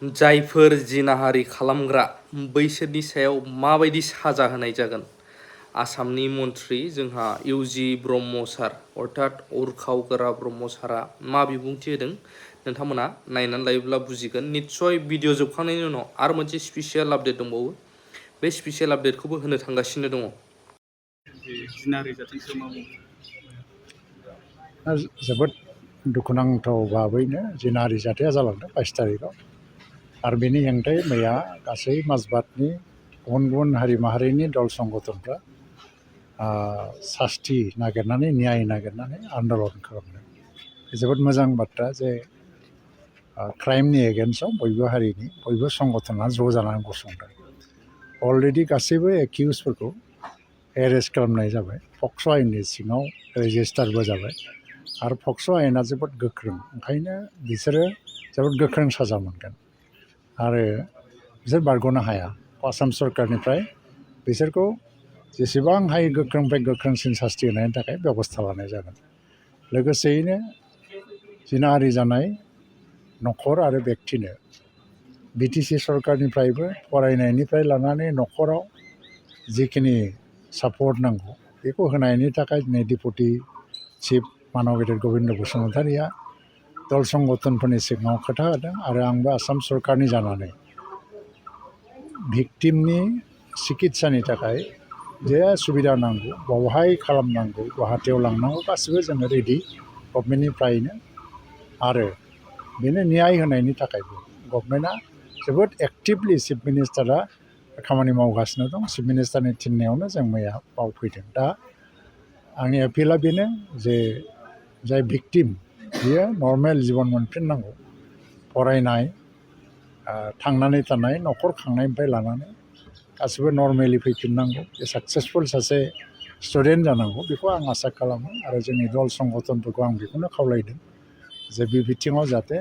जायफोर जिनाहारि खालामग्रा बैसोरनि सायाव माबायदि साजा होनाय जागोन। आसामनि मन्थ्रि जोंहा इउजि ब्रह्म सार अर्थात उरखाव-गोरा ब्रह्म सारा मा बिबुंथि होदों नोंथांमोना नायनानै लायोब्ला बुजिगोन। निस्सय भिडिअ जोबखांनायनि उनाव आरो मोनसे स्पेसियेल आपडेट दंबावो, बे स्पेसियेल आपडेटखौबो होनो थांगासिनो दङ। जोबोद दुखुनांथाव भाबैनो जिनाहारि जाथाया जालांदों 22 तारिखआव आरो बेनि हेंथायै मैया गासै माजबातनि गुबुन गुबुन हारि माहारिनि दल संगठनफ्रा सास्ति नागिरनानै न्याय नागिरनानै आन्दलन खालामदों। जोबोद मोजां बाथ्रा जे क्राइमनि एगेन्स्टआव बयबो हारिनि बयबो संगठना ज' जानानै गसंदों। अलरेडि गासैबो एक्युजफोरखौ एरेस्ट खालामनाय जाबाय, पक्स' आयेननि सिङाव रेजिस्टारबो जाबाय आरो पक्स' आयेना जोबोद गोख्रों, ओंखायनो बिसोरो जोबोद गोख्रों साजा मोनगोन आरो बिसोर बारग'नो हाया। आसाम सरकारनिफ्राय बिसोरखौ जेसेबां हायो गोख्रोंनिफ्राय गोख्रोंसिन सास्ति होनायनि थाखाय बेबस्था लानाय जागोन। लोगोसेयैनो जिनाहारि जानाय न'खर आरो बेक्तिनो बिटिसि सरकारनिफ्रायबो फरायनायनिफ्राय लानानै न'खराव जिखिनि सापर्ट नांगौ बेखौ होनायनि थाखाय दिनै डेपुटि चिफ मानव गेदेर गबिन्द बसुमतारिया दल संगठनफोरनि सिगाङाव खोथा होदों आरो आंबो आसाम सरकारनि जानानै भिक्टिमनि सिकित्सानि थाखाय जे सुबिदा नांगौ बावहाय खालामनांगौ, गुवाहाटियाव लांनांगौ, गासिबो जोङो रेडि गभर्नमेन्टनिफ्रायनो आरो बेनो न्याय होनायनि थाखायबो गभर्नमेन्टआ जोबोद एक्टिभलि चिफ मिनिस्टारा खामानि मावगासिनो दं। चिफ मिनिस्टारनि थिननायावनो जों मैया मावफैदों। दा आंनि एपिला बेनो जे जाय भिक्टिम बियो नर्मेल जिबन मोनफिननांगौ, फरायनाय, थांनानै थानाय, न'खर खांनायनिफ्राय लानानै गासिबो नर्मेलि फैफिननांगौ, बे साक्सेसफुल सासे स्टुडेन्ट जानांगौ, बेखौ आं आसा खालामो आरो जोंनि दल संगठनफोरखौ आं बेखौनो खावलायदों जे बे बिथिङाव जाहाथे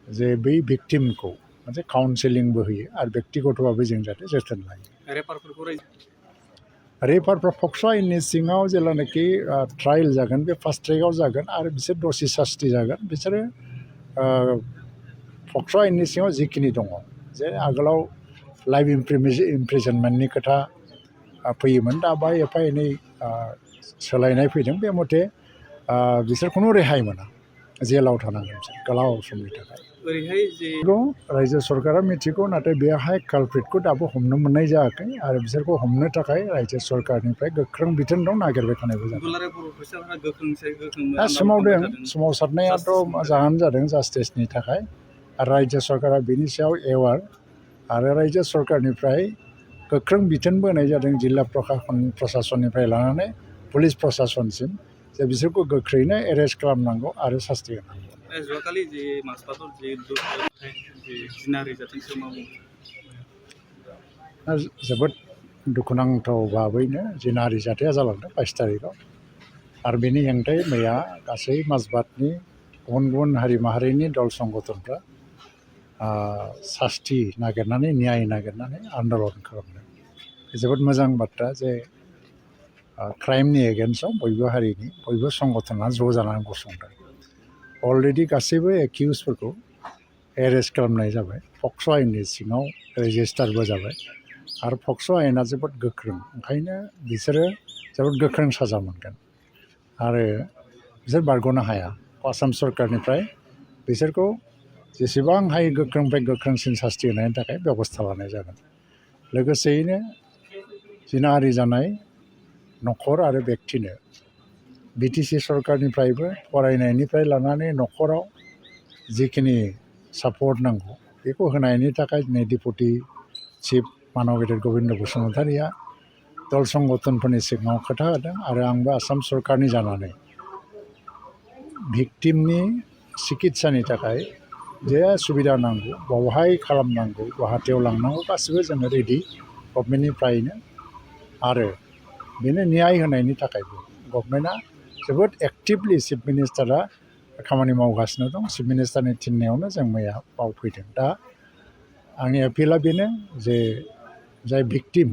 जे बै भिक्टिमखौ मोनसे काउन्सेलिंबो होयो आरो बेक्तिगतभाबै जों जाहाथे जोथोन लायो। रेफारफ्रा पक्स' आयेननि सिङाव जेब्लानाखि ट्रायल जागोन बे फार्स्ट ट्रेकआव जागोन आरो बिसोर दसि सास्ति जागोन। बिसोरो पक्स' आयेननि सिङाव जिखिनि दङ जे आगोलाव लाइफ इमप्रिजनमेन्टनि खोथा फैयोमोन, दा बाहाय एफा एनै सोलायनाय फैदों। बे मथे बिसोर खुनु रेहाय मोना, जेलाव थानांगोन बिसोर गोलाव समनि थाखाय। रायजो सरकारा मिथिगौ, नाथाय बेहाय कालप्रिटखौ दाबो हमनो मोननाय जायाखै आरो बिसोरखौ हमनो थाखाय रायजो सरकारनिफ्राय गोख्रों बिथोन दं, नागिरबाय थानायबो जादों। सोमावसारनायाथ' मोजाङानो जादों जास्टिसनि थाखाय आरो रायजो सरकारा बेनि सायाव एवार आरो रायजो सरकारनिफ्राय गोख्रों बिथोनबो होनाय जादों जिल्ला प्रशासननिफ्राय लानानै पुलिस प्रशासनसिम जे बिसोरखौ गोख्रैनो एरेस्ट खालामनांगौ आरो सास्ति होनांगौ। जोबोद दुखुनांथाव भाबैनो जिनाहारि जाथाया जालांदों 22 तारिखआव आरो बेनि हेंथायै मैया गासै माजबातनि गुबुन गुबुन हारि माहारिनि दल संगठनफ्रा सास्ति नागिरनानै न्याय नागिरनानै आन्दलन खालामदों। जोबोद मोजां बाथ्रा जे क्राइमनि एगेन्स्टआव बयबो हारिनि बयबो संगठना ज' जानानै गसंदों। अलरेडि गासैबो एक्युजफोरखौ एरेस्ट खालामनाय जाबाय, पक्स' आयेननि सिङाव रेजिस्टारबो जाबाय आरो पक्स' आयेना जोबोद गोख्रों, ओंखायनो बिसोरो जोबोद गोख्रों साजा मोनगोन आरो बिसोर बारग'नो हाया। आसाम सरकारनिफ्राय बिसोरखौ जेसेबां हायो गोख्रोंनिफ्राय गोख्रोंसिन सास्ति होनायनि थाखाय बेबस्था लानाय जागोन। लोगोसेयैनो जिनाहारि जानाय न'खर आरो बेक्तिनो बिटिसि सरकारनिफ्रायबो फरायनायनिफ्राय लानानै न'खराव जिखिनि सापर्ट नांगौ बेखौ होनायनि थाखाय दिनै डेपुटि चिफ मानव गेदेर गबिन्द बसुमतारिया दल संगठनफोरनि सिगाङाव खोथा होदों आरो आंबो आसाम सरकारनि जानानै भिक्टिमनि सिकित्सानि थाखाय जे सुबिदा नांगौ बावहाय खालामनांगौ, गुवाहाटियाव लांनांगौ, गासिबो जोङो रेडि गभर्नमेन्टनिफ्रायनो आरो बेनो न्याय होनायनि थाखायबो गभर्नमेन्टआ जोबोद एक्टिभलि चिफ मिनिस्टारा खामानि मावगासिनो दं। चिफ मिनिस्टारनि थिननायावनो जों मैया मावफैदों। दा आंनि एपिला बेनो जे जाय भिक्टिम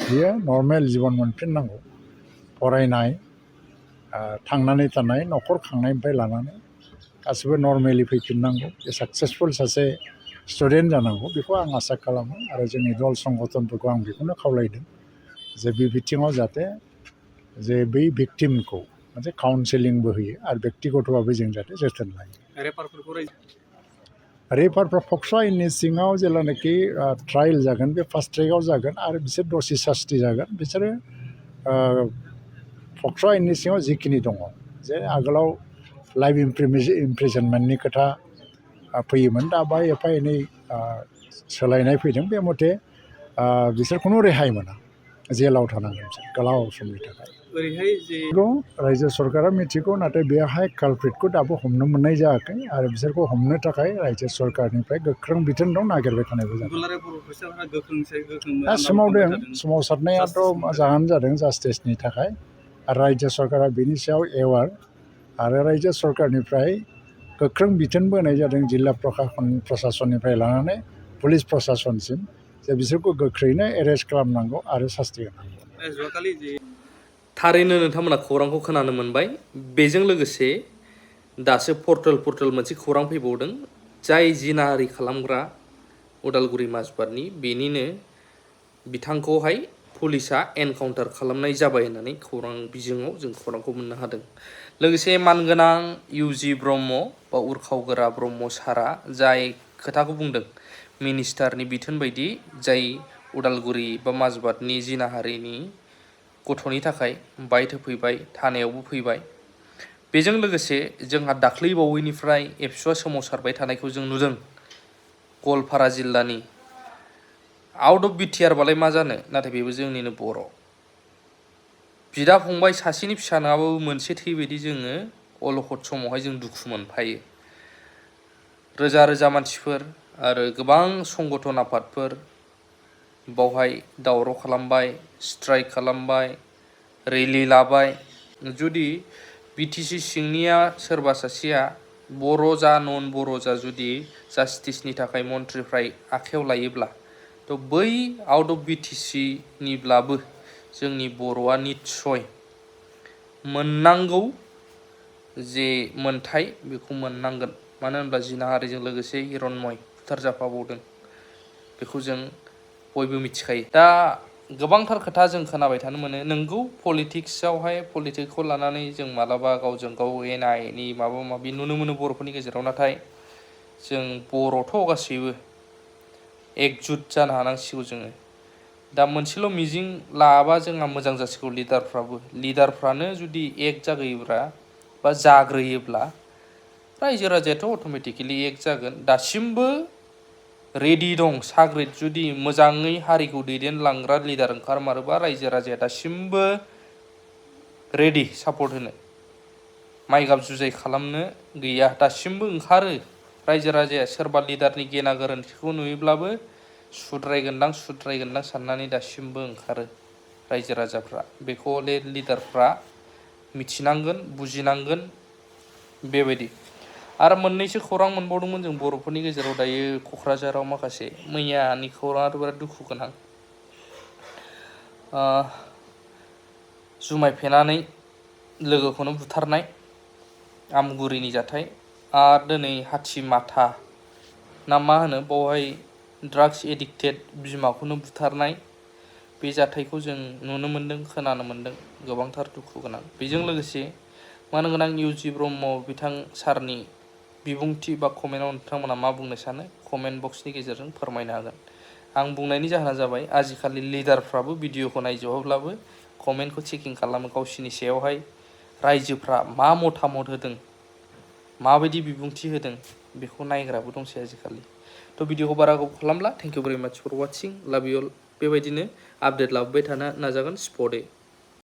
बियो नर्मेल जिबन मोनफिननांगौ, फरायनाय, थांनानै थानाय, न'खर खांनायनिफ्राय लानानै गासिबो नर्मेलि फैफिननांगौ, बे साक्सेसफुल सासे स्टुडेन्ट जानांगौ बेखौ आं आसा खालामो आरो जोंनि दल संगठनफोरखौ आं बेखौनो खावलायदों जे बे बिथिङाव जाहाथे जे बै भिक्टिमखौ मोनसे काउन्सेलिंबो होयो आरो बेक्तिगत'भाबै जों जाहाथे जोथोन लायो। रेफारफ्रा पक्स' आयेननि सिङाव जेब्लानाखि ट्रायल जागोन बे फार्स्ट ट्रेकआव जागोन आरो बिसोर दसे सास्ति जागोन बिसोरो पक्स' आयेननि सिङाव जिखिनि दङ जे आगोलाव लाइफ इमप्रिजनमेन्टनि खोथा फैयोमोन दा बा एफा एनै सोलायनाय फैदों बे मथे बिसोर खुनु रेहाय मोना जेलाव थानांगोन बिसोर गोलाव समनि थाखाय। ओरैहाय जे रायजो सरकारा मिथिगौ नाथाय बेहाय कालप्रिटखौ दाबो हमनो मोननाय जायाखै आरो बिसोरखौ हमनो थाखाय रायजो सरकारनिफ्राय गोख्रों बिथोन दं नागिरबाय थानायबो जादों। दुलाराय बर' फरायसाफोरा गोख्रोंनिफ्राय गोख्रों दा सोमावसारनायाथ' जाहोन जादों जास्टिसनि थाखाय आरो रायजो सरकारा बेनि सायाव एवार आरो रायजो सरकारनिफ्राय गोख्रों बिथोनबो होनाय जादों जिल्ला प्रशासननिफ्राय लानानै पुलिस प्रशासनसिम जे बिसोरखौ गोख्रैनो एरेस्ट खालामनांगौ आरो सास्ति होनांगौ। थारैनो नोंथांमोना खौरांखौ खोनानो मोनबाय। बेजों लोगोसे दासो पर्टेल मोनसे खौरां फैबावदों जाय जिनाहारि खालामग्रा उदालगुरि माजबाटनि बेनिनो बिथांखौहाय पुलिसा एनकाउन्टार खालामनाय जाबाय होननानै खौरां बिजोङाव जों खौरांखौ मोननो हादों। लोगोसे मानगोनां इउजि ब्रह्म बा उरखावगोरा ब्रह्म सारा जाय खोथाखौ बुंदों मिनिस्टारनि बिथोन बायदि जाय उदालगुरि बा माजबाटनि जिनाहारिनि गथ'नि थाखाय बाइट होफैबाय थानायावबो फैबाय। बेजों लोगोसे जोंहा दाख्लै बावैनिफ्राय एबसुआ सोमावसारबाय थानायखौ जों नुदों गवालपारा जिल्लानि आउट अफ बिटिआर बालाय मा जानो नाथाय बेबो जोंनिनो बर' बिदा फंबाय सासेनि फिसा नङाबाबो मोनसे थैबायदि जोङो अलखद समावहाय जों दुखु मोनफायो। रोजा रोजा मानसिफोर आरो गोबां संगठन आफादफोर बावहाय दावराव खालामबाय स्ट्राइक खालामबाय रेलि लाबाय। जुदि बिटिसि सिंनिया सोरबा सासेया बर' जा नन बर' जा जुदि जास्टिसनि थाखाय मन्थ्रिफ्रा आखायाव लायोब्ला थ' बै आउट अफ बिटिसिनिब्लाबो जोंनि बर'आ निस्सय मोननांगौ जे मोनथाय बेखौ मोननांगोन। मानो होनब्ला जिनाहारिजों लोगोसे हिरण्मय बुथारजाफाबावदों बेखौ जों बयबो मिथिखायो। दा गोबांथार खोथा जों खोनाबाय थानो मोनो नोंगौ पलिटिक्सआवहाय पलिटिक्सखौ लानानै जों मालाबा गावजों गाव एना एनि माबा माबि नुनो मोनो बर'फोरनि गेजेराव। नाथाय जों बर'थ' गासैबो एकजुट जानो हानांसिगौ जोङो। दा मोनसेल' मिजिं लाबा जोंहा मोजां जासिगौ लिडारफ्रानो जुदि एक जाग्रोयोब्ला बा जाग्रोयोब्ला रायजो राजायाथ' अट'मेटिकेलि एक जागोन। दासिमबो रेडि दं साग्रिद जुदि मोजाङै हारिखौ दैदेनलांग्रा लिडार ओंखारमारोबा रायजो राजाया दासिमबो रेडि सापर्ट होनो माइ गाब जुजाय खालामनो गैया दासिमबो ओंखारो रायजो राजाया सोरबा लिडारनि गेना गोरोन्थिखौ नुयोब्लाबो सुद्रायगोनदां साननानै दासिमबो ओंखारो रायजो राजाफ्रा। बेखौ लिडारफ्रा मिथिनांगोन बुजिनांगोन बेबायदि। आरो मोननैसो खौरां मोनबावदोंमोन जों बर'फोरनि गेजेराव दायो क'क्राझाराव माखासे मैयानि खौराङाथ' बिराद दुखु गोनां। जुमाय फेनानै लोगोखौनो बुथारनाय आमगुरिनि जाथाय आरो दिनै हाथिमाथा ना मा होनो बावहाय ड्राग्स एडिक्टेड बिमाखौनो बुथारनाय बे जाथायखौ जों नुनो मोन्दों खोनानो मोन्दों गोबांथार दुखु गोनां। बेजों लोगोसे मानगोनां इउजि ब्रह्म बिथां सारनि बिबुंथि बा कमेन्टआव नोंथांमोना मा बुंनो सानो कमेन्ट बक्सनि गेजेरजों फोरमायनो हागोन। आं बुंनायनि जाहोना जाबाय आजिखालि लिडारफ्राबो भिडिअखौ नायजोबाब्लाबो कमेन्टखौ चेकिं खालामो गावसिनि सायावहाय रायजोफ्रा मा मतामत होदों माबायदि बिबुंथि होदों बेखौ नायग्राबो दंसै आजिखालि। थ' भिडिअखौ बारा गोबाव खालामला थेंक इउ भेरि माच फर वाचिं लाभ इउ अल। बेबायदिनो आपडेट लाबोबाय थानो नाजागोन स्पटै।